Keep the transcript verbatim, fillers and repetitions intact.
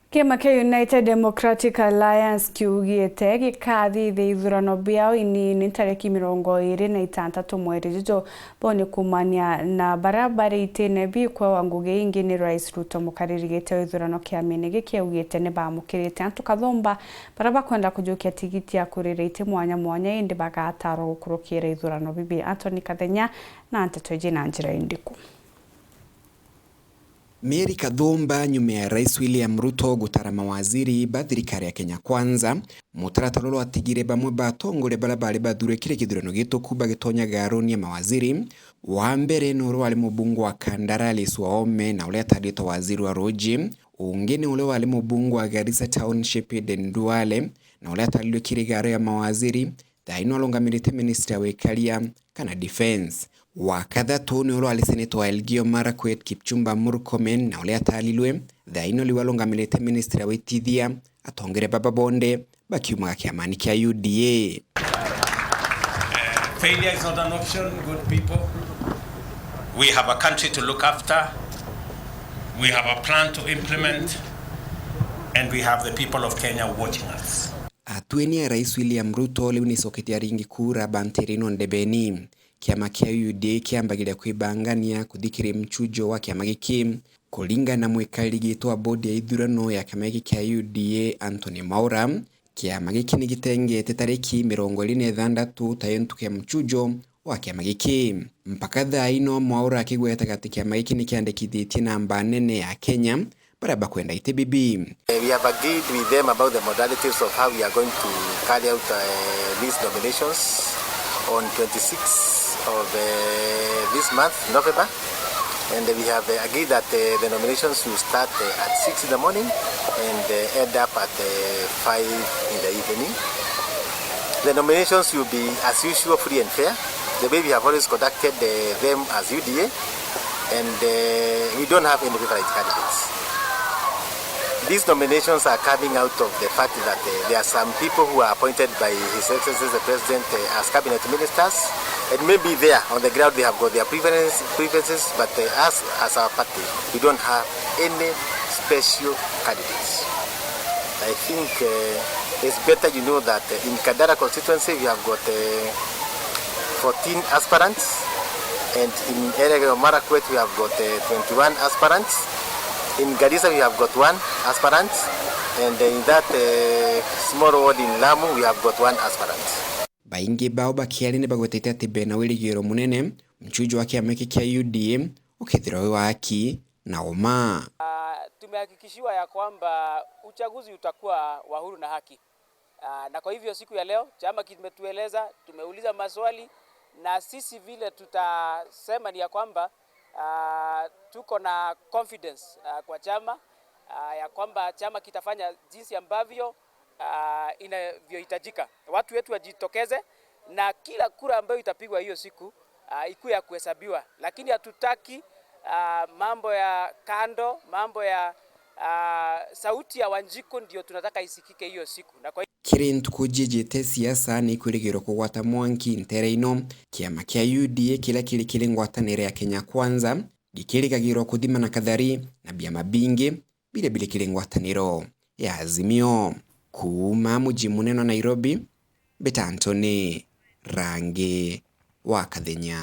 Kiama kia United Democratic Alliance kiugite gikathithia ithurano biao inini tariki mirongo iri na itantatu mweri juju. Bau ni kuumania na baria bari itine bikwewa ngugi ingi ni Rais Ruto. Mukariri giti wa ithurano kiamene giki augite ni baamukirite antu kathumba baria bakwenda kujukia tigiti ya kurira iti mwanya mwanya, indi bagatarwa gukurukira ithurano bibi. Anthony Kathenya na nteto iji na njira indiku? Mieri kathumba nyuma ya Rais William Ruto gutara mawaziri ba thirikari ya Kenya Kwanza, mutaratara uria watigire bamwe ba atongoria baria bari bathure kiri kithurano gituku bagitonyaga aronia mawaziri. Wa mbere ni uria wari mubunge wa Kandarali Swaome na uria ataritwe waziri wa ruji. Ungi ni uria wari mubunge wa Garissa Township Eden Duale na uria atarirwe kiri garo ya mawaziri. Thaa ino arungamirite ministry ya wikaria kana defence. Wa kathatu ni uria wari senator wa Elgeyo Marakwet Kipchumba Murkomen na uria atarirwe. Thaa ino riu arungamirite ministry ya witithia. Atongeria baba bonde bakiumaga kiamani kia U D A. Failure is not an option, good people. We have a country to look after. We have a plan to implement. And we have the people of Kenya watching us. Atueni ya Rais William Ruto riu nicoketie aringi kura ba ntere ino ndebeni. Kiama kia U D A kiambagiria kwibangania kuthikiri mchujo wa kiama giki. Kuringana na mwikariri giti wa bodi ya ithurano ya kiama giki kia U D A, Anthony Mwaura, kiama giki ni gitengete tariki mirongo iri na ithandatu tayo ntuku ya mchujo wa kiama giki. Mpaka thaa ino Mwaura akigwetaga ati kiama giki ni kiandikithitie namba nene ya Kenya baria bakwenda iti bibi. Eh, we have agreed with them about the modalities of how we are going to carry out, uh, these nominations on twenty-sixth of, uh, this month, November. And we have, uh, agreed that, uh, the nominations will start, uh, at six in the morning and, uh, end up at, uh, five in the evening. The nominations will be, as usual, free and fair, the way we have always conducted, uh, them as U D A, and, uh, we don't have any favorite candidates. These nominations are coming out of the fact that, uh, there are some people who are appointed by His Excellency the President, uh, as cabinet ministers, and maybe there on the ground they have got their preference-, preferences, but, uh, us as our party, we don't have any special candidates. I think, uh, it's better you know that, uh, in Kandara constituency we have got, uh, fourteen aspirants, and in Elgeyo Marakwet we have got, uh, twenty-one aspirants. In Garissa we have got one aspirant, and in that, uh, small ward in Lamu we have got one aspirant. Baingi bao bakiaria ni bagwetete ati bena wirigiro munene mchujo wa kiama giki kia U D A ukethirwa wi wa haki na uma. Ah, tumehakikishiwa ya kwamba uchaguzi utakuwa wa huru na haki. Ah, na kwa hivyo siku ya leo chama kimetueleza, tumeuliza maswali, na sisi vile tutasema ni ya kwamba, ah, tuko na confidence, ah, kwa chama, ah, ya kwamba chama kitafanya jinsi ambavyo, ah, inavyohitajika. Watu wetu wajitokeze, na kila kura ambayo itapigwa hiyo siku, ah, ikuwe ya kuhesabiwa, lakini hatutaki, ah, mambo ya kando, mambo ya, ah, sauti ya Wanjiku ndio tunataka isikike hiyo siku. Na kwa Kiri ntuku jijite, siasa ni ikwirigirwa kugwata mwanki ntere ino, kiama kia U D A kiria kiri kiri ngwataniro ya Kenya Kwanza gikirigagirwa kuthima na kathari na biama bingi biria biri kiri ngwataniro ya Azimio. Kuuma muji munene wa Nairobi, mbita Anthony Rangi wa Kathenya.